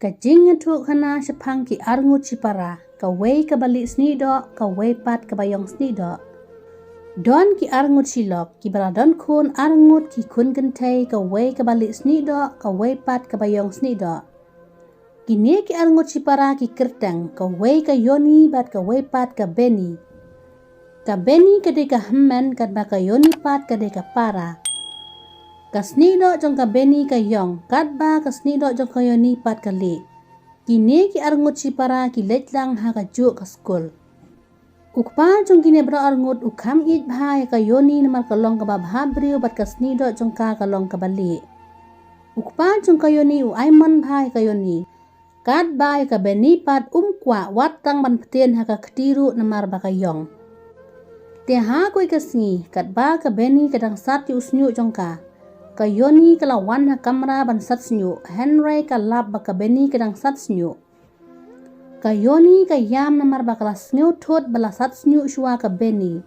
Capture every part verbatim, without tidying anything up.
Ka jingïathuhkhana shaphang ki arngut shipara, kawei kaba lieh sniehdoh, kawei pat kaba ïong sniehdoh. Don ki arngut shilok, kiba la don khun arngut ki khun kynthei, kawei kaba lieh sniehdoh, kawei pat kaba ïong sniehdoh. Kine ki arngut shipara ki kyrteng, kawei ka Yoni bad kawei pat ka Beni. Ka Beni ka dei ka hynmen, katba ka Yoni pat ka dei ka para. Ka sniehdoh jong ka Beni ka ïong, katba ka sniehdoh jong ka Yoni pat ka lieh. Kine ki arngut shipara ki leit lang ha kajuh ka skul. U kpa jong kine baroh arngut u kham ïeit bha ïa ka Yoni namar ka long kaba bha briew bad ka sniehdoh jong ka ka long kaba lieh. U kpa jong ka Yoni u ai mon bha ïa ka Yoni. Katba ïa ka Beni pat um kwah wat tang ban pyntieng ha ka kti ruh namar ba ka ïong. Te ha kawei ka sngi, katba ka Beni ka dang sat ïa u shñiuh jong ka, ka Yoni ka la wan ha kamra ban sat shñiuh, hynrei ka lap ba ka Beni ka dang sat shñiuh. Ka Yoni ka ïam namar ba ka la sngewthuh ba la sat shñiuh shuwa ka Beni.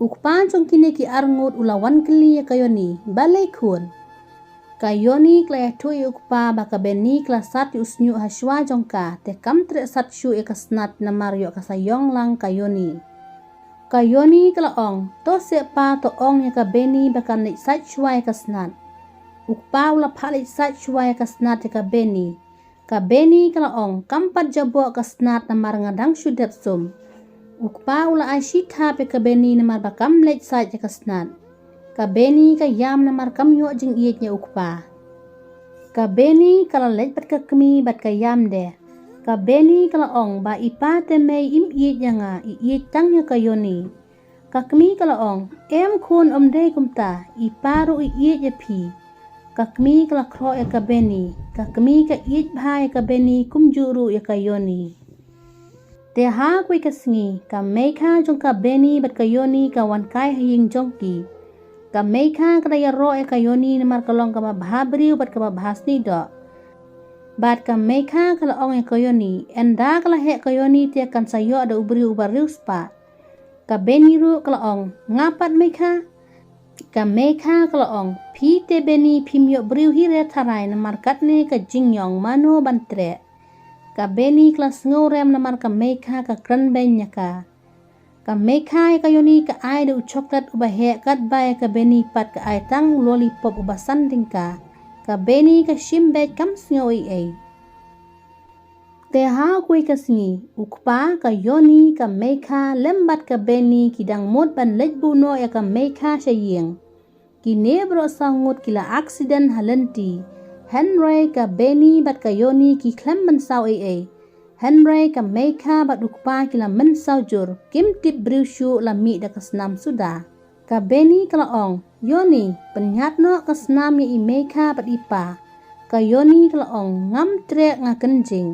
U kpa jong kine ki arngut u la wan kylli ïa ka Yoni, balei khun? Ka Yoni ka la ïathuh ïa u kpa ba ka Beni ka la sat ïa u shñiuh ha shuwa jong ka, te kam treh sat shuh ïa ka snat namar ïoh ka sa ïong lang ka Yoni. Ka Yoni ka la ong, to seh pa, to ong ïa ka Beni ba kan leit sait shuwa ïa ka snat. U kpa u la phah leit sait shuwa ïa ka snat ïa ka Beni. Ka Beni ka la ong, kam pat jaboh ka snat namar nga dang shu dep sum. U kpa u la ai shi thap ïa ka Beni namar ba kam leit sait ïa ka snat. Ka Beni ka ïam namar kam ïoh jingïeit ïa u kpa. Ka Beni ka la leit bad ka kmie bad ka ïam de. Ka Beni ka la ong ba i pa te mei im ïeit ïa nga, i ïeit tang ïa ka Yoni. Ka kmie ka la ong, em khun, ym dei kumta, i pa ruh i ïeit ïa phi. Ka kmie ka la khroh ïa ka Beni, ka kmie ka ïeit bha ïa ka Beni kumjuh ruh ïa ka Yoni. Te ha kawei ka sngi, ka Meikha jong ka Beni bad ka Yoni ka wan kai ha ïing jong ki. Ka Meikha ka da ïaroh ïa ka Yoni namar ka long kaba bha briew bad kaba bha sniehdoh. Bad ka Meikha ka la ong ïa ka Yoni, ynda ka la heh ka Yoni te kan sa ïoh da u briew uba riewspah. Ka Beni ruh ka la ong, nga pat Meikha? Ka Meikha ka la ong, phi te Beni phim ïoh briew hi re tharai namar katne ka jingïong mano ban treh. Ka Beni ka la sngewrem namar ka Meikha ka kren beiñ ïa ka. Ka Meikha ïa ka Yoni ka ai da u chocolate uba heh katba ïa ka Beni pat ka ai tang u lollipop uba san tyngka. Ka Beni ka shim beit kam sngew ei ei. Te ha kawei ka sngi, u kpa, ka Yoni, ka Meikha, lem bad ka Beni ki dang mut ban leit buh noh ïa ka Meikha sha ïing. Kine baroh saw ngut ki la accident ha lynti. Hynrei ka Beni bad ka Yoni ki khlem mynsaw ei ei. Hynrei ka Meikha bad u kpa ki la mynsaw jur, kim tip briew shuh la mih da ka snam suda. Ka Beni ka la ong, Yoni, pynïaid noh ka snam ïa i Meikha bad i pa. Ka Yoni ka la ong, ngam treh, nga kynjing.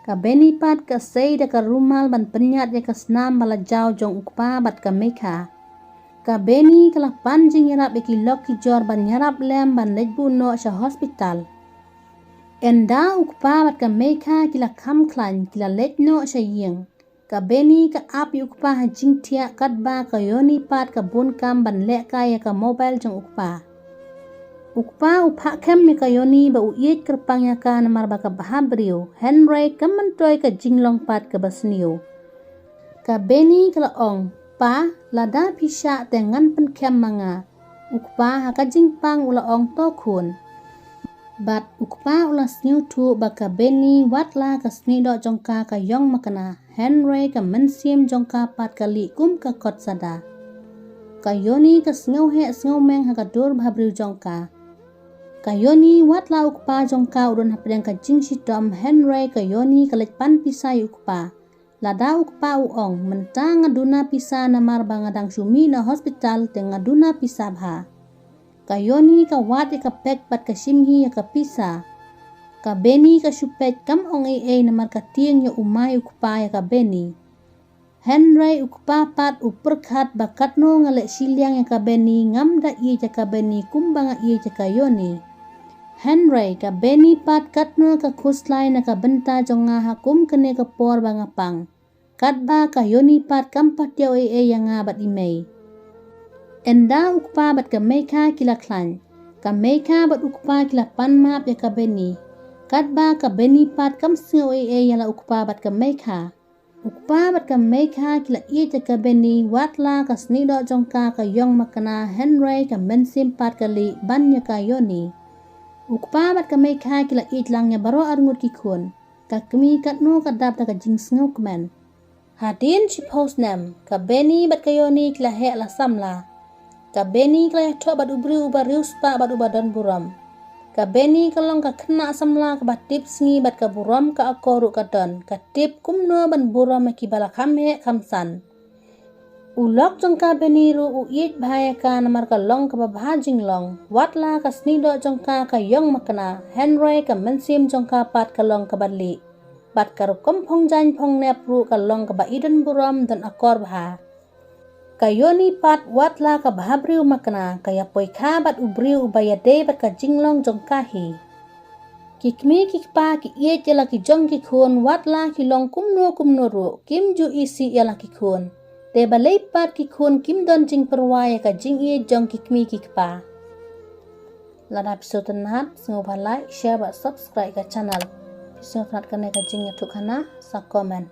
Ka Beni pat ka sei da ka rumal ban pynïaid ïa ka snam ba la jaw jong u kpa bad ka Meikha. Ka Beni ka la pan jingïarap ïa ki lok ki jor ban ïarap lem ban leit buh noh sha hospital. Ynda u kpa bad ka Meikha ki la kham khlaiñ, ki la leit noh sha ïing. Ka Beni ka ap ïa u kpa ha jingthiah, katba ka Yoni pat ka bun kam ban lehkai ïa ka mobile jong u kpa. U kpa u phah khem ïa ka Yoni ba u ïeit kyrpang ïa ka namar ba ka bha briew, hynrei kam myntoi ka jinglong pat kaba sniew. Ka Beni ka la ong, pa, lada phi shah te ngan pynkhem ma nga. U kpa ha ka jingpang u la ong, to khun. Bad u kpa u la sngewthuh ba ka Beni wat la ka sniehdoh jong ka ka ïong makna, hynrei ka mynsiem jong ka pat ka lieh kum ka kot sada. Ka Yoni ka sngew heh sngew meng ha ka dur bhabriew jong ka. Ka Yoni wat la u kpa jong ka u don hapdeng ka jingshitom, hynrei ka Yoni ka leit pan pisa ïa u kpa. Lada u kpa u ong, mynta nga duna pisa namar ba nga dang shu mih na hospital te nga duna pisa bha. Ka Yoni ka wad ïa ka pek bad ka shim hi ïa ka pisa. Ka Beni ka shu peit kam ong ei ei namar ka tieng ïa u mai u kpa ïa ka Beni. Hynrei u kpa pat u pyrkhat ba katno nga leh shiliang ïa ka Beni, ngam da ïeit ïa ka Beni kumba nga ïeit ïa ka Yoni. Hynrei ka Beni pat katno ka khuslai na ka bynta jong nga ha kum kane ka por ba nga pang. Katba ka Yoni pat kam pat ïoh ei ei ïa nga bad i mei. Ynda u kpa bad ka Meikha ki la khlaiñ. Ka Meikha bad u kpa ki la pan map ïa ka Beni. Katba ka Beni pat kam sngew ei ei ïa la u kpa bad ka Meikha. U kpa bad ka Meikha ki la ïeit ïa ka Beni wat la ka snieh doh jong ka ka ïong makna, hynrei ka mynsiem pat ka lieh ban ïa ka Yoni. U kpa bad ka Meikha ki la ïeit lang ïa baroh arngut ki khun. Ka kmie katno ka dap da ka jingsngew kmen. Hadien shiphew snem, ka Beni bad ka Yoni ki la heh la samla. Ka Beni ka la ïathoh bad u briew uba riewspah bad uba don burom. Ka Beni ka long ka khynnah samla kaba tip sngi bad ka burom ka akor ruh ka don, ka tip kumno ban burom ïa kiba la kham heh kham san. U lok jong ka Beni ruh u ïeit bha ïa ka namar ka long kaba bha jinglong. Wat la ka snieh doh jong ka ka ïong makna, hynrei ka mynsiem jong ka pat ka long kaba lieh. Bad ka rukom phong jaiñ phong nep ruh ka long kaba i don burom, don akor bha. Ka Yoni pat wat la ka bhabriew makna, ka ïa poi kha bad u briew uba ïadei bad ka jinglong jong ka hi. Ki kmie ki kpa ki ïeit ïa la ki jong ki khun, wat la ki long kumno kumno ruh, kim ju isih ïa la ki khun. Te balei pat ki khun kim don jingpyrwa ïa ka jingïeit jong ki kmie ki kpa. Lada phi sngewtynnat, sngewbha like, share bad subscribe ka channel. Phi sngewtynnat kane ka jingïathuhkhana, sa comment.